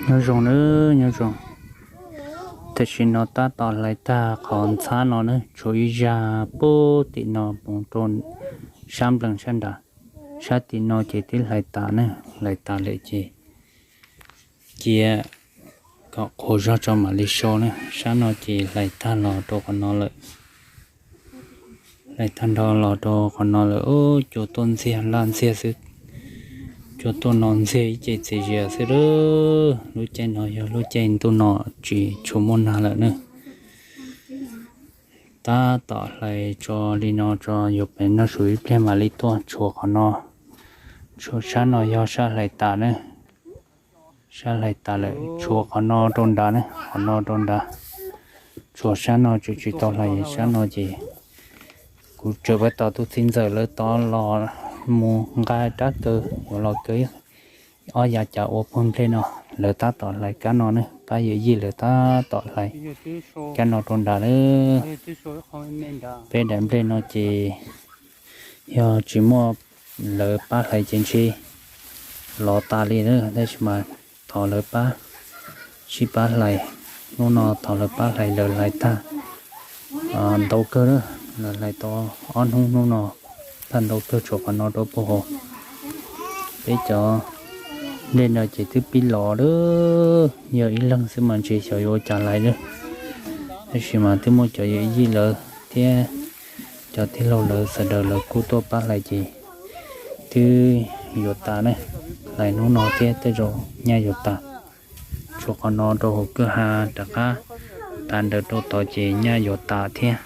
Nyob zoo nawb, nyob zoo. Tam sim no tab tom hlais tag qhov ntxhab no na, tshuav ib zaj pub tim no mus rau sab nplees sab nrad. Sab tim no ces twb hlais tas na, hlais tas lawm ces cia kom qhuav zog tso mam li sau na. Sab no ces hlais tag los rau qhov no lawm. Hlais tag nrho los rau qhov no lawm, cua tuaj ntxiag laj ntxiag xwb. Cua tuaj no ntxiag ib ce txias zias xwb lawm. Lub caij no yog lub caij ntuj no tsis tshua muaj nag lawm na. Tab tom hlais tso li no tso, yuav pem noj su ib pliag mam li tuaj tshuav qhov no. Tshuav sab no yog sab hlais tas na. Sab hlais tas lawm, tshuav qhov no rau nrad na, qhov no rau nrad. Tshuav sab no tseem tsis tau hlais, sab no ces kuv tseem pab tos tus txiv ntxawm lawv tod los mus nqa rab kaw yuav los kaw ob yav cav ua pawg nplej no. Lawv tab tom hlais kab no na, pab yawm yij lawv tab tom hlais kab no rau nrad na. Peb daim nplej no ces yog tsis muaj lawv pab hlais ces ntshe lov tas li na, tab sis mas thov lawv pab, sib pab hlais. Hnub no thov lawv pab hlais, lawv hlais tag ntau kawg na, lawv hlais tau ob hnub, hnub no tag ntau kawg, tshuav qhov no rau puag hauv. Peb cov nplej no ces twb pib lov lawm, yog ib leeg xwb mas ntshe xyov yuav ua cas hlais lawm. Tab sis mas twb muaj cov yawm yij lawv thiab cov tij laug lawv sawv daws lawv kuj tuaj pab hlais ces twb yuav tas na. Hlais hnub no thiab tej zaum nyaj yuav tas. Tshuav qhov no rau hauv kwj ha rov qab, tas ntawd rau tod ces nyaj yuav tas thiab.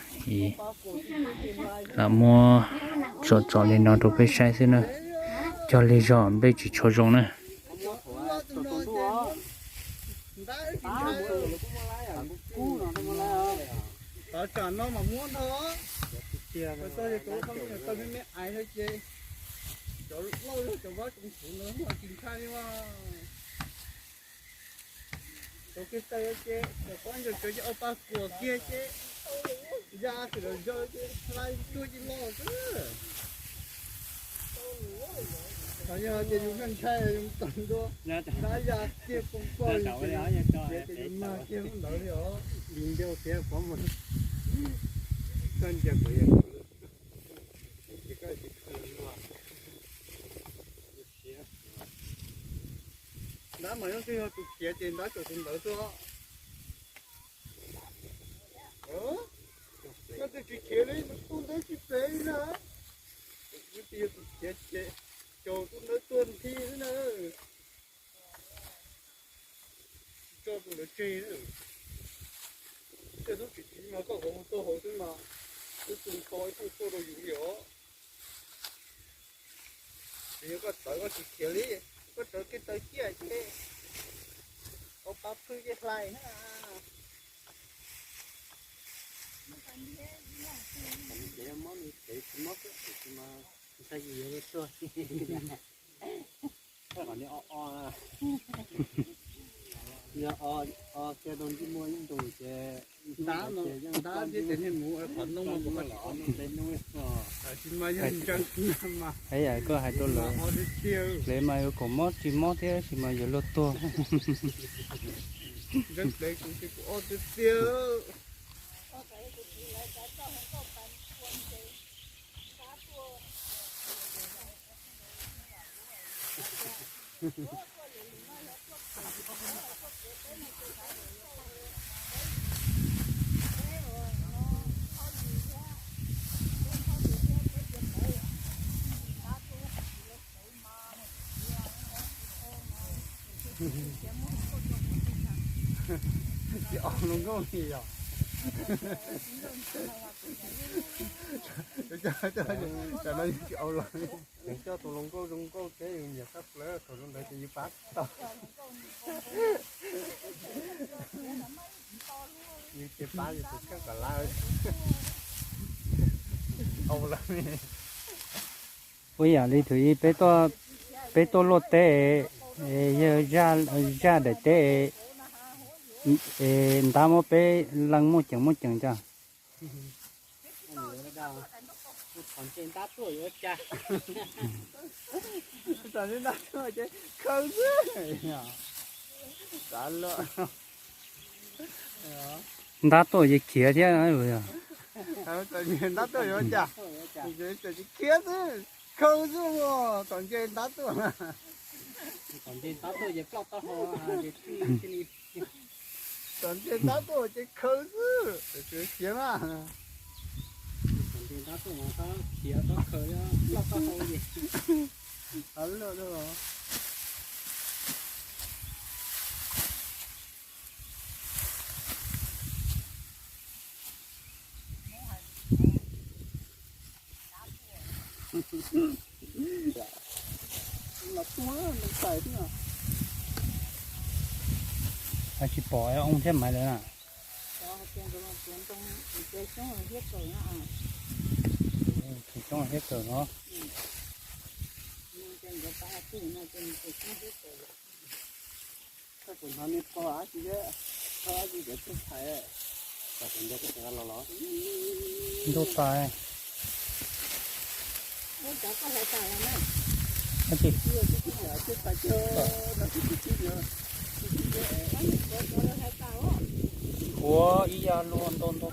Lam muab tsom tsom li no rau peb saib xwb na, cog li zog nplej tsis tshua zoo na. Tov tsam no mas muab ntag. Tau me me ais no ces cov lauj yog cov vab tsoom txhuv no tsis ntshai li mas. Cov kiag taw ces cov pob ntseg cov ces ua pa kuam kiag ces ya tsis lawm zog ces hlais tuag ces los xwb. Qhov yog ces yus ntshai yus tawm ntua, ntab ya kiag poob poob ces yus mag kiag ntawd li os. Li ncauj tiab pov mus, koj ntsia kuv yog ntab mas yog twg yog tus khiav ces ntab tsuas tus ntawd xwb. Koj twb tsis khiav li, tus ntawd tsis pem li na. Twb yog tus khiav ces caum tus ntawd tuag nthi xwb na. Tso tus ntawd tseg. Tej tub tsis tiv mas koj qhov mus txog hauv xwb mas, twb tus nto ib tug tuaj rau yus li os. Tsis yog koj tawv koj tsis khiav li, koj tawv kiag taw ciaj ces tau pab phwj ces hlais na. Ces mob nws ces tsis mob xwb, tiam sis mas ntshai yus yuav tuag. Yog o, o kiag rau ntsej muag ib ntus ces ntab no, ntab thiab ces niag mus qhov no mas, tab sis mas yog ntsees mas, es yam koj hais rau lawv, plev mas yuav kom mob tsis mob thiab sis mas yuav luag tuag. Ntsees plev kuv ces kuv o tiag tiag. Tsis o hluas nkauj li yog. Tam no yus tsis o los. Yus coj tus hluas nkauj zoo nkauj thiab yus nyiam tshaj plaws, thaum zoo ntawd ces yus pab tau. Yus ces pab yus tus kheej kom lawm. O lawm. Ua yam li thaum ub peb tuaj luaj teb, yawg zaj daim teb, ntab muab peb leej muaj ceem muaj ceem cov. Khaws xwb. Ntab tuaj ces khiav thiab. Ntab tuaj yuav cas? Khiav xwb, khaws xwb, txom ntse ntab tuaj. Txom ntse ntab tuaj ces ploj taub hau. Txom ntse ntab tuaj ces khaws xwb, khiav mas. Txom ntse ntab tuaj mas txhob khiav txhob khaws, ploj taub hau ces. Tsis pom oo thiab Maiv lawv na. Tsis coob thiab kawg no. Ntuj tas. Ua ib yam luaj ntau ntau.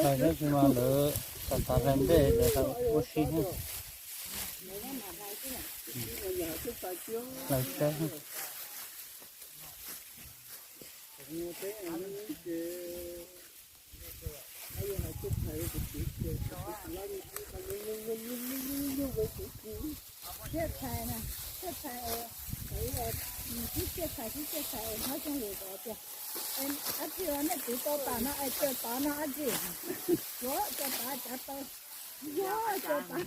Tab sis mas lawv xav xav hlais nplej lawv ua si thiab. Lawv saib. Thiaj txhais na, thiaj txhais, sib thiaj txhais sib thiaj txhais nyob coob lus tias dab tsi nej tiv tau tas no es caw tav no dab tsi, yuav caw tav cav tau, yuav caw tav.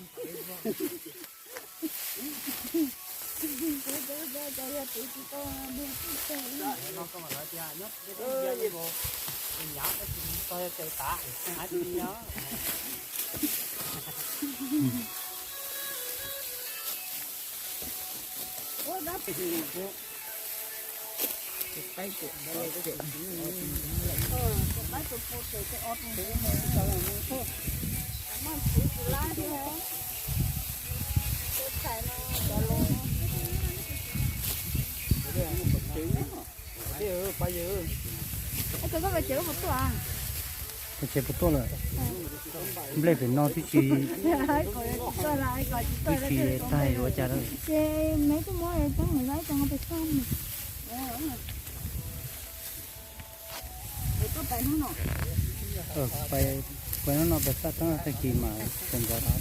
Pais tsev puas tuaj lawm? Nplej pem no twb tsis, twb tsis tag ua cas lawm. Pais hnub no pais xaj teeb tag kis mas tseem nrov rau.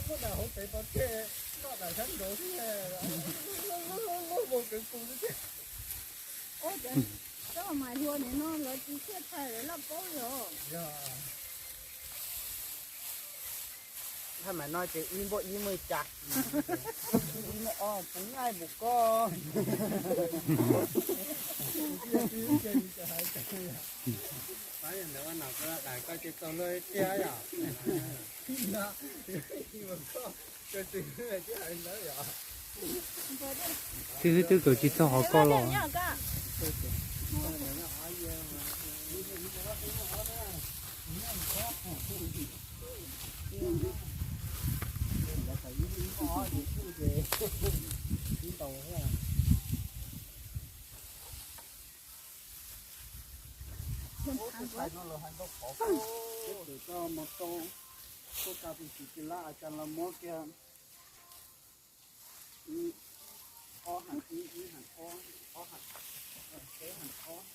Muab daim hauv pes pov tseg, noj daim sab nraud xwb, loj loj loj loj loj kawg kuv xwb. Ua cas coj mas hlua nim no lawv tsis txhiaj thaij lawv laj paub li os. Yog. Thaj mas no ces ib npuaj ib muaj ib cas, ib muaj ob puv nyaij npaum koj. Pab yog ntawd ua nom koj daim koj ces txaus luag tiag yom. Twb twb kawm tsis txog qhov koj los. Tus tau mos tau, tuaj tau tus txiv tsis lab cas los muab kiag. Ib, ob hab, ib, ib hab ob, ob hab, peb hab ob,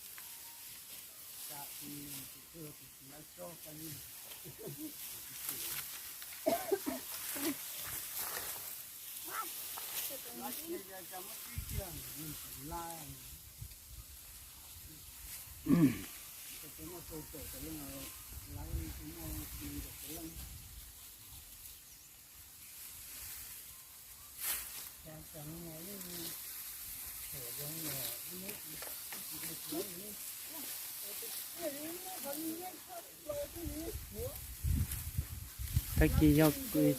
cas tus, tus txiv lab tso cas li. Lab kiag cas muab tib kiag, lab. Tag kis yog,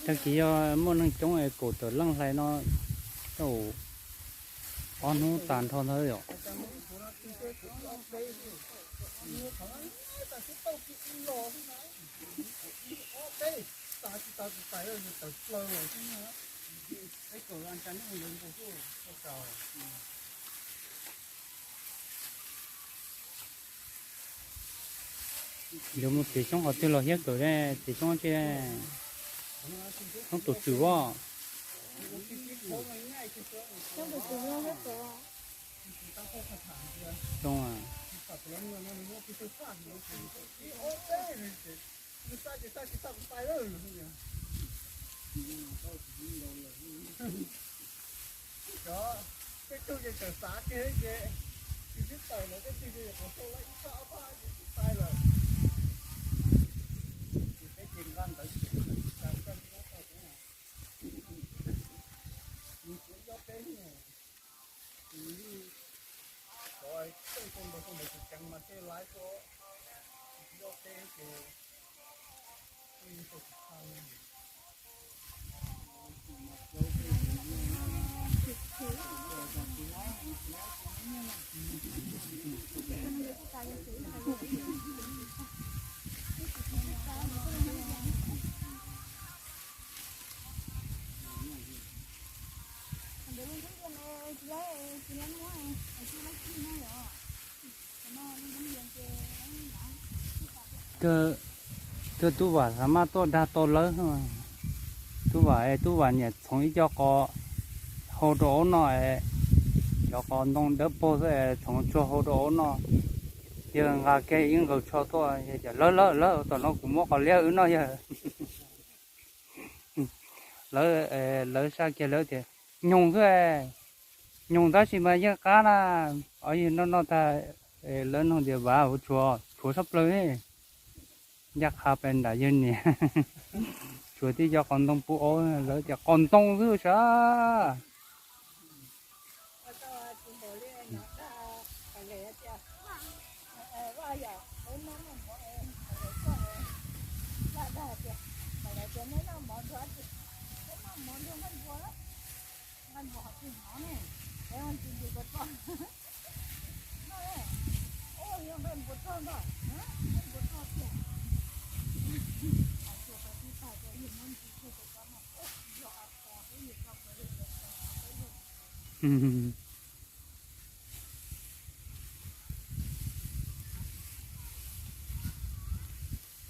tag kis yog muaj neeg coob es kaum tawm leej hlais no, ob hnub tas nrho ntawd yom. Yuav mus txiav xyoob qhov twg los thiab kawm, txiav xyoob tsis, xyoob tus tswm as. Xyoob a. Cov tej tug ces txawm xav kiag ces tsis txawj tawm lawm, tej tug ces qhov tau lawm ib txhab ob txhab ces tsis txawj lawm. Ces peb ces nqa ntawv ces tsis txawj tawm, nws tsuav yob peb ne. Cov tej tug ntawd tug ntawd tsis ceev mas tej laiv tuaj yob peb ces Kawg tub Vam xav maj tuaj dag tau lawv. Tub Vam es tub Vam niam txhoov ib co qos hau rau aub noj es, cov qos ntoo dawb paug xwb es txhoov tshuaj hau rau aub noj. Yawg nqa kiag ib nqaws tsho tuaj, yawg tias, Lawv, lawv, lawv, tom no kuv muab qos liab wb noj yawg. Lawv, lawv saj kiag lawv tias, Nyoog xwb, nyoog tab sis mas yeej qab na. Yawg noj noj tag, lawv nug tias, Vam, ua tshuav, tshuav sab plaws ne. Ncaj qha pes nram yawg niam, tshuav tib co qos ntoo pub aub, lawv tias qos ntoo xwb sav.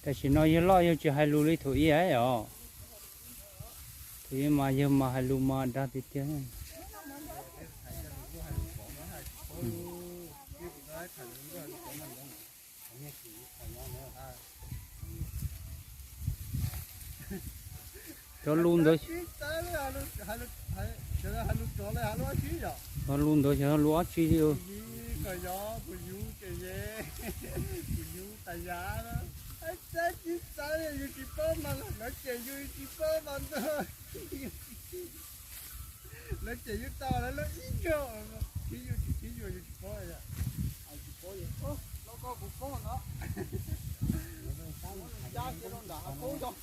Tam sim no yawg loj yawg tsis hais lus li thaum ub os. Thaum ub mas yawg mas hais lus mas dag tiag tiag. Cov lus ntawd, cov lus ntawd xyov lus dab tsi li. Lawv ces yus tsis paub mas lawv ces yus tsis paub mas ntag. Lawv ces yus tau lawv lub ib zaug, khib yus tsis khib yus yus tsis paub. Tsis paub, lub koj kuv paub no. Cab kiag rau nram hav khaub zog.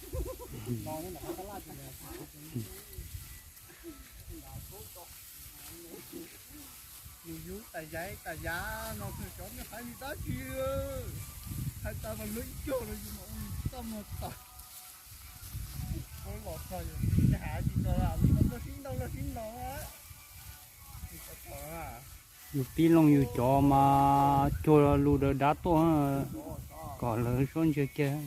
Nws yug tas yav tas yav no, cov nej hais li dab tsi? Hais tas mas lub ib zaug los yus mas ua txaj muag tas. Los txog yus hais tsis tau, lub sib ntaus lub sib ntaus. Yus pib looj yus cov mas cuag lus daws dav tuaj, kom lawv suab ntsia kiag.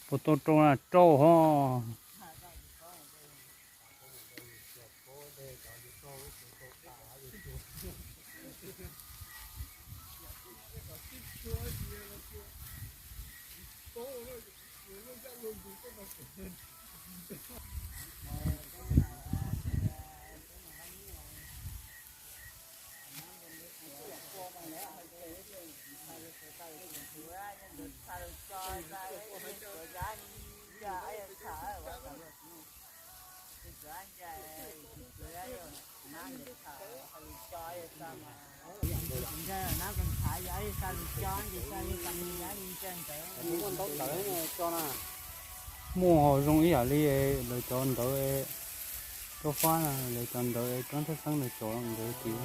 Puas tau rau na, rau hov. Muaj ntau ntawv tso na. Muaj ho zoo ib yam li lawv cov ntawv rau fab na, lawv cov ntawv rau thaj xeeb lawv cov ntawv ces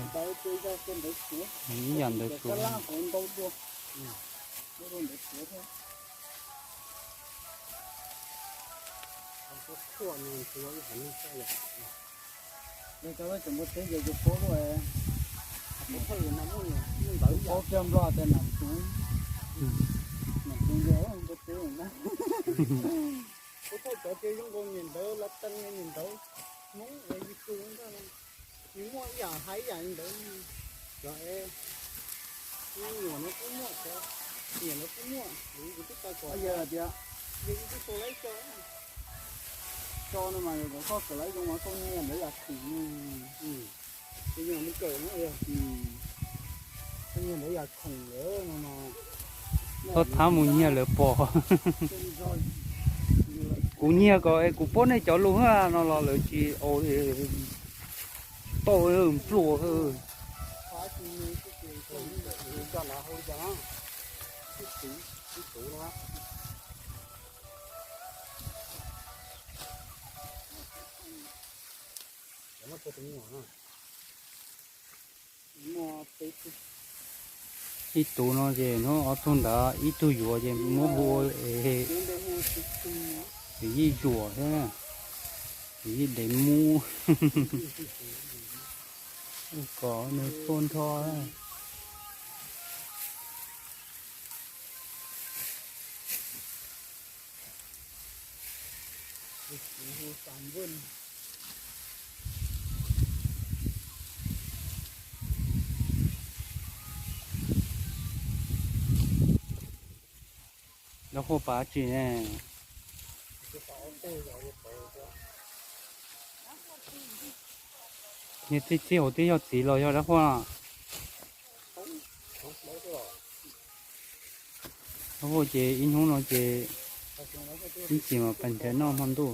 ib yam ntawv tsuav. Paub kiag Nplog tias nam tub, nam tub yog npua teb na. Kuv thauj cov ces zoo nkaus niam ntawv Latin, niam ntawv Hmoob uas Yexus ntag. Nws muaj ib yam hais ib yam li ntawd. Cov es, nyuam no kuj muaj, cov nyuam no kuj muaj, kuv twb tau kom tias, yog kuv twb tau lawv cov, cov no mas kom koj kawm lawv zoo mas koj nyiag ntawd yam khoom. Koj nyiag mus kawm no, koj nyiag ntawd yam khoom lawm no mas. Txhob thab mus nyiag lawv pom. Kuv nyiag kom es kuv paub nej cov lus no los lawv tsis au, tau npluag. Ib tug no ces hnub ob tug ntawd ib tug yuav ces muab hu es yij zuam thiab, yij dev mub kom nws tuaj nrho. Dab Huaj pav tsi ne? Niag txij txij hauv twb yog txiv los yog Dab Huaj? Dab Huaj ces ib hnub no ces Ib chim mas pas ncaws noj hmo ntuj.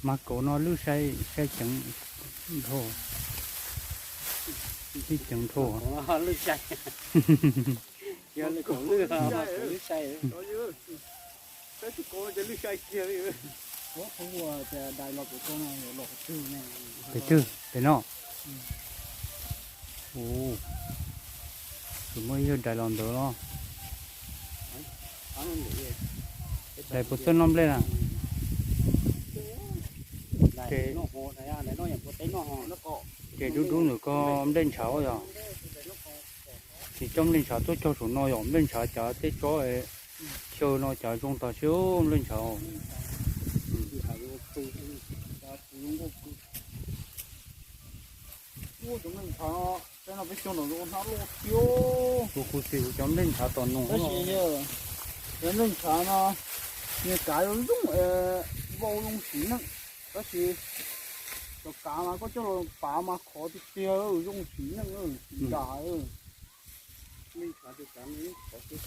Mas kauv no lwj sai, sai ceev nrho, lwj ceev nrho. Pem twg pem no? Ua, tsis muaj ib yawg dais los ntawd los. Dais puas txawj noj nplej na? Ces, ces dub dub ntawm ko nplej ntshav yog? Ces coj nplej ntshav tuaj cog saum no yog nplej ntshav cov tej tsob chaw no cov zoo tag siab nplej ntshav. Ua cov nplej ntshav no, peb cog nraum zoov hnab loj tiag. Kuv khuv xim kuv cov nplej ntshav tom no. Tab sis yog cov nplej ntshav no, nws kav zoo zoo, vau zoo sim neej. Tab sis cov kav mas koj coj los pav mas khov tiag tiag, zoo sim neej, sim nrad. Tab sis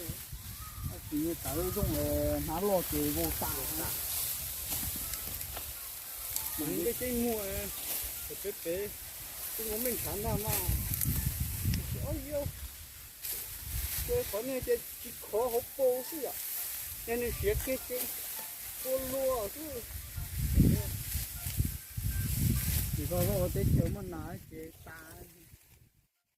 nws kav zoo zoo, hnab loj ces vau tas. Mas nws tej tseeb muag, pem pem, tej muag nplej ntshav ntag mas. Tab sis ob yau, qhov niag ces tsis khov hauv paus xwb yom, yog nws siav kiag ces tua luag xwb. Ces koj ua teb chaws muaj nas ces tas.